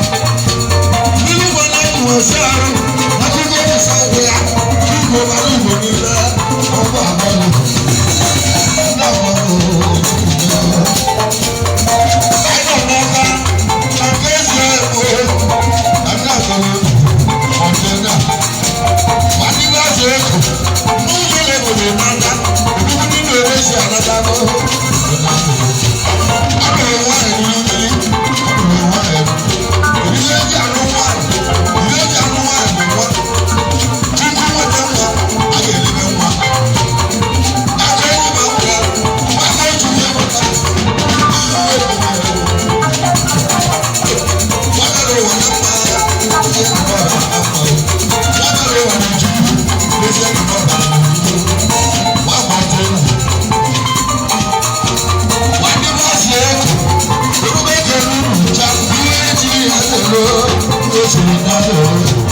Mmiri gbara egwu esi arụ, akụkọ esi agwụ ya, igwe gbara igwe niile, ọgbọ abalị. Ndị agbara anyị nọ n'ọka na nke ezi ego, na ndị agbara ọdịna. Ma ndị na-azụ ego, n'ụzọ na-ebodo n'aka, obibi ndị na-eresi anata n'ụlọ. Anụrụ nwaanyị mmiri, anụrụ nwaanyị. Ihe eji anụ nwaanyị, ihe eji anụ nwaanyị bụ nwa. Tupu nweta nwa, a ga-elebe nwa. Aka enyi ma nwa, aka ejiri eweta. Nwata ụwa na mma, ihe na ọba na mma. Nwata ụwa na ju, n'ezie na ọba na ju. Nwa ma ọtụ na. Nwanne m asị ego, ebube kere unu ncha, ihe eji ya lelo, o siri na lelo.